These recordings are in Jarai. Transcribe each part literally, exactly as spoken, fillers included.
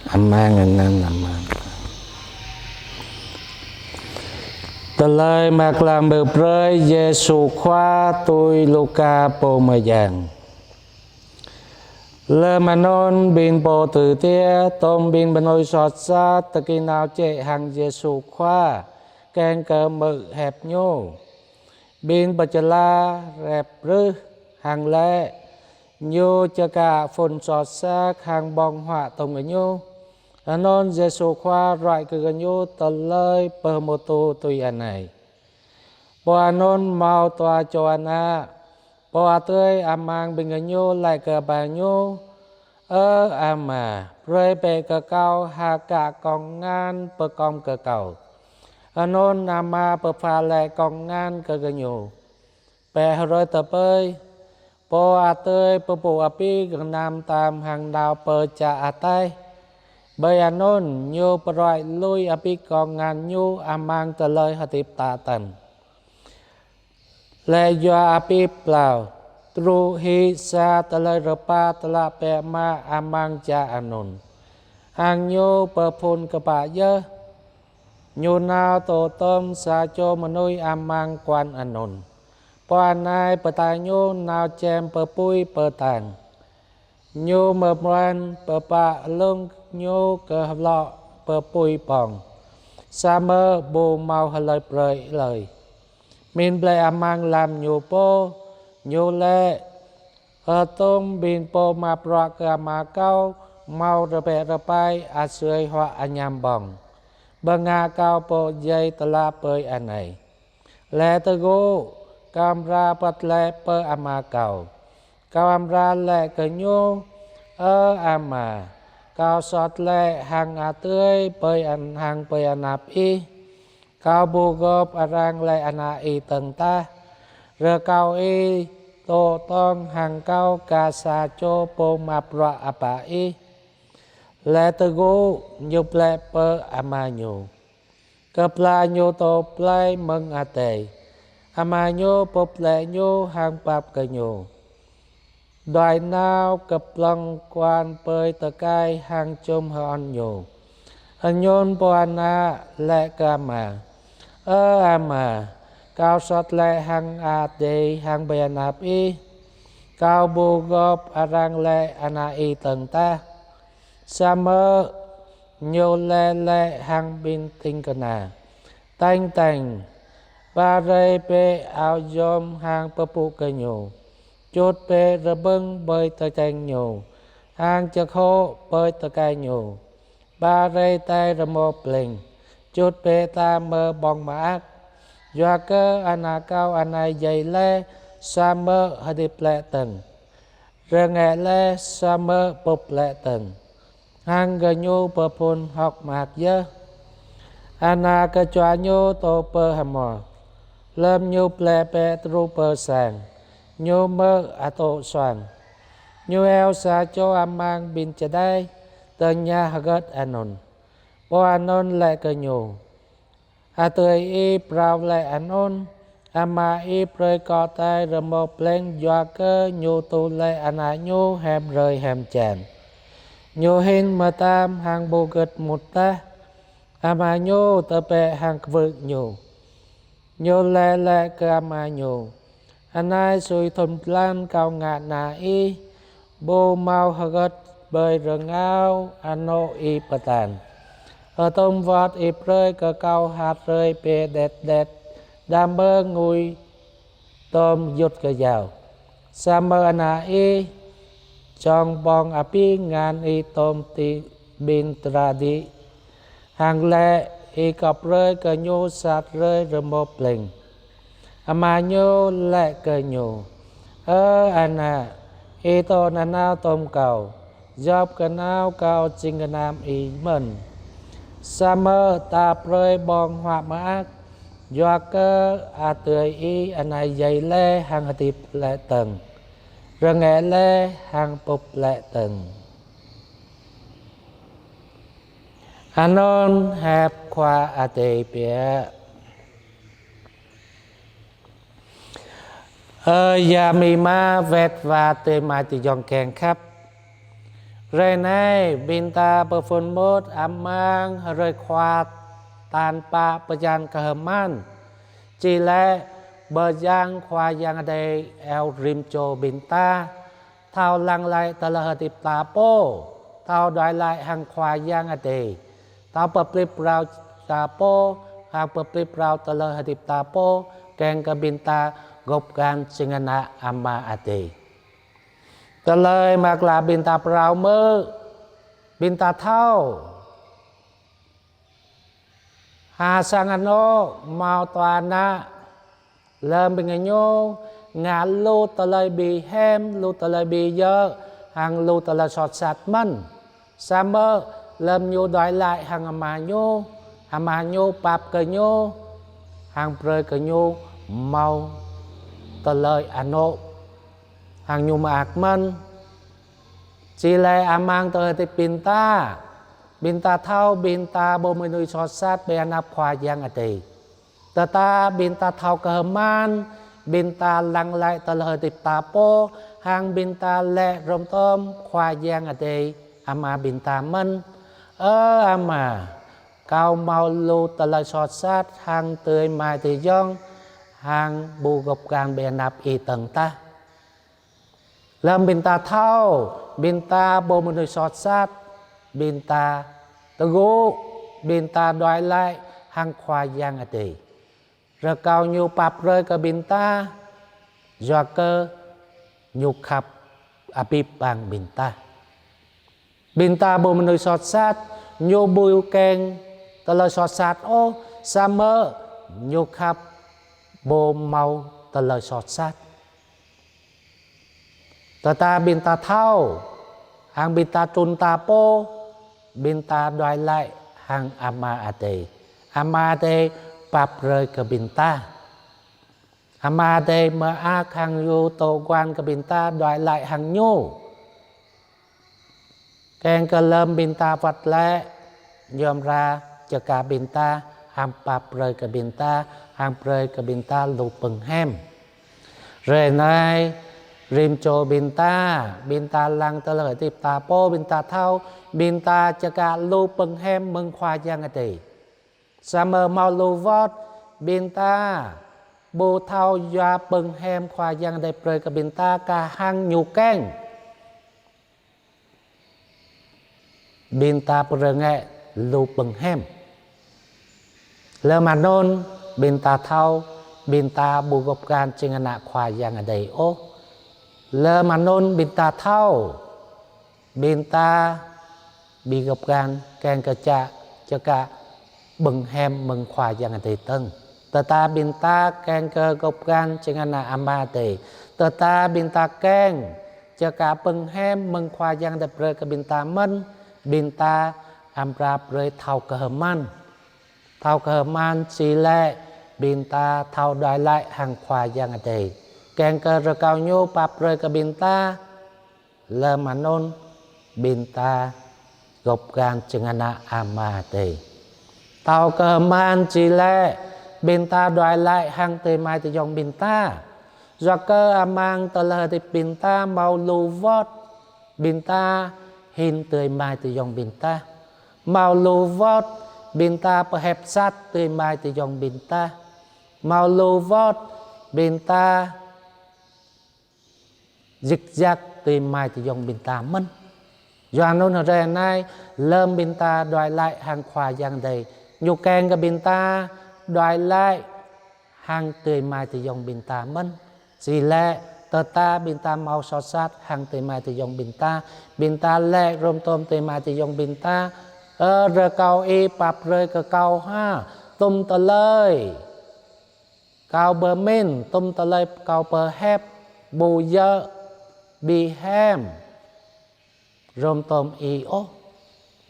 Amăng anăn Ama. Tơlơi mơak klă mơ̆ng brơi Yêsu Khua tui Luka pô mơyang. Lơm anŭn ƀing pô tŭ tia, tôm ƀing mơnuih soh sat tơki nao jĕ hăng Yêsu Khua, kiăng kơ hmư̆ hiăp Ñu. Ƀing pơčơlah rĕp rưh hăng laĭ: Ñu čơkă phŭn soh sat hăng ƀơ̆ng huă tŏng gơñu. Anŭn Yêsu Khua ruai kơ gơñu tơlơi pơhmutu tui anai: Pô anŭn hmâo dua čô ană. Pô adơi amăng ƀing gơñu laĭ kơ ama ñu: Ơ ama, brơi bĕ kơ kâo ha kă kŏng ngăn pơkŏm kơ kâo. Anŭn ama pơpha laih kŏng ngăn kơ gơñu. Bĕ hrơi tơpơi, pô adơi pơpŭ abih gơnam tam hăng nao pơ čar ataih. Ƀơi anŭn ñu pơruai lui abih kŏng ngăn ñu amăng tơlơi hơdip tơtăn. Laih yua abih blau, truh hĭ sa tơlơi rơpa tơlă biă mă amăng čar anŭn, hăng ñu pơphŭn kơƀah yơh. Ñu nao dŏ tŏm sa čô mơnuih amăng kuan anŭn. Pô anai pơtă ñu nao čem pơpui pơ tang. Ñu mơmran pơpă lông ñu kơ hlŏ pơpui ƀơ̆ng, samơ̆ ƀu hmâo hlơi brơi lơi. Mĭn blĕ amăng lăm ñu pô, ñu laĭ: Hơdôm ƀing pô mă bruă kơ ama kâo hmâo rơbeh rơbai asơi huă añăm ƀơ̆ng, bơ ngă kâo pô djai tơlă ƀơi anai. Laih tơgŭ, kâo amra wơ̆t laih pơ ama kâo. Kâo amra laĭ kơ ñu: Ơ ama, kâo soh laih hăng adơi ƀơi an-, hăng ƀơi anăp ih. Kâo ƀu gơ̆p arăng laĭ ană ih dơ̆ng tah. Rơkâo ih dŏ tŏng hăng kâo kar sa čô pô mă bruă apah ih. Laih tơgŭ, ñu blĕ pơ ama ñu. Kơplah ñu dŏ blai mơ̆ng adai, ama ñu bưp laih ñu hăng pap kơ ñu: Đuaĭ nao kơplŏng kuan ƀơi tơkai hăng čum hơon ñu. Anŭn pô ană laĭ kơ ama: Ơ ama, kâo soh laih hăng adai hăng ƀơi anăp ih. Kâo ƀu gơ̆p arăng laĭ ană ih dơ̆ng tah. Samơ̆ ñu laĭ laih hăng ƀing ding kơna: Tañ tañ, ba rai bĕ ao yôm hăng pơpŭ kơ ñu, čut bĕ rơbưn ƀơi tơčeng ñu, hăng čơkhŏ ƀơi tơkai ñu. Ba rai tai rơmô plĕng, čut bĕ ta mơ ƀơ̆ng mơak. Yua kơ ană kâo anai djai laih, samơ̆ hơdip glaĭ dơ̆ng. Rơngiă laih, samơ̆ bưp glaĭ dơ̆ng. Hăng gơñu pơphŭn hơ̆k mơak yơh. Ană kơčua ñu dŏ pơ hmua. Lơm ñu blĕ bĕ truh pơ sang, ñu hmư̆ adô̆ suang. Ñu iâu sa čô amăng ƀing čơđai, tơña hơgĕt anŭn. Pô anŭn laĭ kơ ñu: Adơi ih phrâo laĭ anŭn, ama ih brơi kơ tai rơmô plĕng yua kơ ñu tŭ laih ană ñu hiam hrơi hiam čan. Ñu hing mơtam hăng ƀu gưt mŭt tah. Ama ñu tơbiă hăng kwưh ñu. Ñu laĭ laih kơ ama ñu: Anai sui thŭn blan kâo ngă ană ih, ƀu hmâo hơgĕt ƀơi rơngiao anŏ ih pơtă. Hơdôm wơ̆t ih brơi kơ kâo ha hrơi bĕ đet đet, đah mơ̆ng ngui tôm yŭt kơyâo. Samơ̆ ană ih čŏng ƀơ̆ng abih ngăn ih tôm ti ƀing dra đĭ. Hăng laĭ ih kơ brơi kơ ñu sa hrơi rơmô plĕng. Ama ñu laĭ kơ ñu: Ơ ană, ih dŏ nanao tôm kâo, djŏp kơ nao kâo jing gơnam ih mơ̆n. Samơ̆ ta brơi ƀơ̆ng huă mơak, yua kơ adơi ih anai djai laih hăng hơdip glaĭ dơ̆ng. Rơngiă laih hăng bưp glaĭ dơ̆ng. Anŭn hiăp Khua Adai biă. Ơ yă mĭ ma wĕt wa adơi amai ayŏng kiăng khăp. Hrơi anai, ƀing ta pơphun mŭt amăng hrơi Khua tal pă bơyan kơhma̱l. Či lĕ bơyan Khua Yang Adai iâu rĭm čô ƀing ta. Thâo lăng glaĭ tơlơi hơdip ta pô. Thâo đuaĭ glaĭ hăng Khua Yang Adai. Thâo pơplih phrâo ta pô, hăng pơplih phrâo tơlơi hơdip ta pô, kiăng kơ ƀing ta gŏp găn jing ană Ama Adai. Tơlơi mơak klă ƀing ta phrâo mơ̆, ƀing ta thâo. Ha sang anŏ hmâo dua ană, lơm ƀing ñu ngă lu tơlơi ƀu hiam, lu tơlơi ƀu djơ̆, hăng lu tơlơi soh sat mơ̆n. Samơ̆ lơm ñu đuaĭ glaĭ hăng ama ñu, ama ñu pap kơ ñu, hăng brơi kơ ñu hmâo tơlơi anŏ, hăng ñu mơak mơ̆n. Či lĕ amăng tơlơi hơdip ƀing ta, ƀing ta thâo, ƀing ta ƀu mơnuih soh sat ƀơi anăp Khua Yang Adai. Tơdah ƀing ta thâo kơhma̱l, ƀing ta lăng glaĭ tơlơi hơdip ta pô, hăng ƀing ta laĭ hrŏm tơm Khua Yang Adai, Ama ƀing ta mơ̆n: Ơ Ama, kâo hmâo lu tơlơi soh sat hăng adơi amai ayŏng, hăng ƀu gŏp găn ƀơi anăp Ih dơ̆ng tah. Lơm ƀing ta thâo, ƀing ta ƀu mơnuih soh sat, ƀing ta tơgŭ, ƀing ta đuaĭ glaĭ hăng Khua Yang Adai. Rơkâo ñu pap brơi kơ ƀing ta, yua kơ ñu khăp abih bang ƀing ta. Ƀing ta ƀu mơnuih soh sat, ñu ƀu kiăng tơlơi soh sat ôh, samơ̆ ñu khăp ƀu hmâo tơlơi soh sat. Tơdah ƀing ta thâo, hăng ƀing ta trŭn ta pô, ƀing ta đuaĭ glaĭ hăng Ama Adai. Ama Adai pap brơi kơ ƀing ta. Ama Adai mơak hăng yua tŏ guan kơ ƀing ta đuaĭ glaĭ hăng ñu. Kiăng kơ lơm ƀing ta wơ̆t glaĭ, ñu amra čơkă ƀing ta, hăng pap brơi kơ ƀing ta, hăng brơi kơ ƀing ta lu pơng hiam. Hrơi anai, rĭm čô ƀing ta, ƀing ta lăng tơlơi hơdip ta pô, ƀing ta thâo, ƀing ta čơkă lu pơng hiam mơ̆ng Khua Yang Adai. Samơ̆ hmâo lu wơ̆t, ƀing ta ƀu thâo yua pơng hiam Khua Yang Adai brơi kơ ƀing ta kah hăng ñu kiăng. Ƀing ta pơrơngai lu pơng hiam. Lơm anŭn ƀing ta thâo, ƀing ta ƀu gŏp găn jing ană Khua Yang Adai ôh. Lơm anŭn ƀing ta thâo, ƀing ta ƀu gŏp găn kiăng kơ čă, čơkă pơng hiam mơ̆ng Khua Yang Adai dơ̆ng. Tơdah ƀing ta kiăng kơ gŏp găn jing ană Ama Adai. Tơdah ƀing ta kiăng čơkă pơng hiam mơ̆ng Khua Yang Adai brơi kơ ƀing ta mơ̆n, ƀing ta amra brơi thâo kơhma̱l. Thâo kơhma̱l či lĕ ƀing ta thâo đuaĭ glaĭ hăng Khua Yang Adai. Kiăng kơ rơkâo ñu pap brơi kơ ƀing ta, lơm anŭn ƀing ta gŏp găn jing ană Ama Adai. Thâo kơhma̱l či lĕ ƀing ta đuaĭ glaĭ hăng adơi amai ayŏng ƀing ta. Yua kơ amăng tơlơi hơdip ƀing ta hmâo lu wơ̆t ƀing ta hil adơi amai ayŏng ƀing ta. Hmâo lu wơ̆t ƀing ta pơhiăp sat adơi amai ayŏng ƀing ta. Hmâo lu wơ̆t ƀing ta djik djak adơi amai ayŏng ƀing ta mơ̆n. Yua anŭn hrơi anai, lơm ƀing ta đuaĭ glaĭ hăng Khua Yang Adai, ñu kiăng kơ ƀing ta đuaĭ glaĭ hăng adơi amai ayŏng ƀing ta mơ̆n. Či lĕ tơdah ƀing ta hmâo soh sat hăng adơi amai ayŏng ƀing ta, ƀing ta laĭ hrŏm tơm adơi amai ayŏng ƀing ta: Ơ, rơkâo ih pap brơi kơ kâo ha, tŭm tơlơi kâo pơmĭn, tŭm tơlơi kâo pơhiăp, ƀu djơ̆, ƀu hiam hrŏm tơm ih ôh.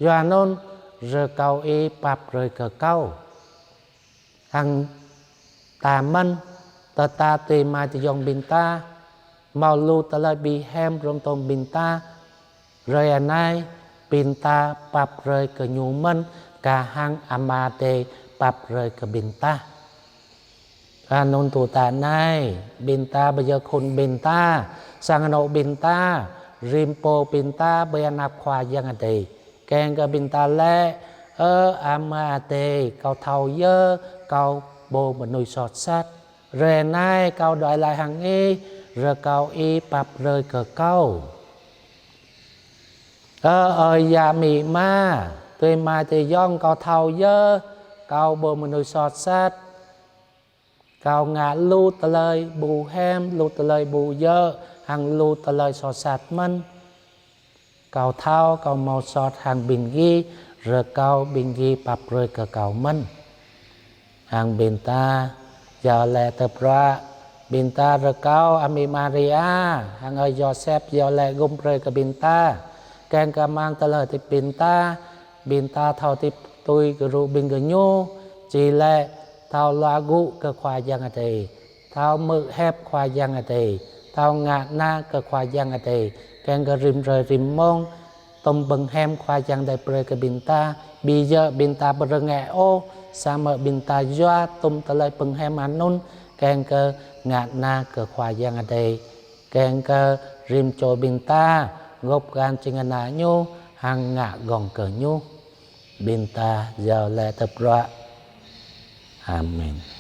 Yua anŭn rơkâo ih pap brơi kơ kâo. Hăng ta mơ̆n, tơdah adơi amai ayŏng ƀing ta hmâo lu tơlơi ƀu hiam hrŏm tơm ƀing ta, hrơi anai ƀing ta pap brơi kơ ñu mơ̆n, kah hăng Ama Adai pap brơi kơ ƀing ta. Anŭn tŭ ta anai, ƀing ta ƀơi khul ƀing ta, sang anŏ ƀing ta, rĭm pô ƀing ta ƀơi anăp Khua Yang Adai. Kiăng kơ ƀing ta laĭ: Ơ Ama Adai, kâo thâo yơh kâo ƀu mơnuih soh sat. Hrơi anai kâo đuaĭ glaĭ hăng Ih, rơkâo Ih pap brơi kơ kâo. Ơ, ơ Ơi Adai, amĭ ama, adơi amai adơi ayŏng, kâo thâo yơh kâo ƀu mơnuih soh sat. Kâo ngă lu tơlơi ƀu hiam, lu tơlơi ƀu djơ̆, hăng lu tơlơi soh sat mơ̆n. Kâo thâo kâo hmâo sôt hăng ƀing gih, rơkâo ƀing gih pap brơi kơ kâo mơ̆n. Hăng ƀing ta iâu laĭ tơpă, ƀing ta rơkâo Amĭ Maria hăng Ơi Yôsep iâu laĭ gum brơi kơ ƀing ta. Kiăng kơ amăng tơlơi hơdip ƀing ta, ƀing ta thâo hơdip tui gơñu, ƀing gơñu či laĭ thâo luă gŭ kơ Khua Yang Adai, thâo hmư̆ hiăp Khua Yang Adai, thâo ngă na kơ Khua Yang Adai. Kiăng kơ rĭm hrơi rĭm mông, tơm bơngai hiam Khua Yang Adai brơi kơ ƀing ta, ƀu djơ̆ ƀing ta ƀu rơngiă ôh, samơ̆ ƀing ta yua tơm tơlơi bơngai hiam anŭn, kiăng kơ ngă na kơ Khua Yang Adai, kiăng kơ rĭm čô ƀing ta gŏp gan jing ană Ñu, hăng ngă gơ̆ng kơ Ñu. Ƀing ta iâu laĭ tơpă. Amen.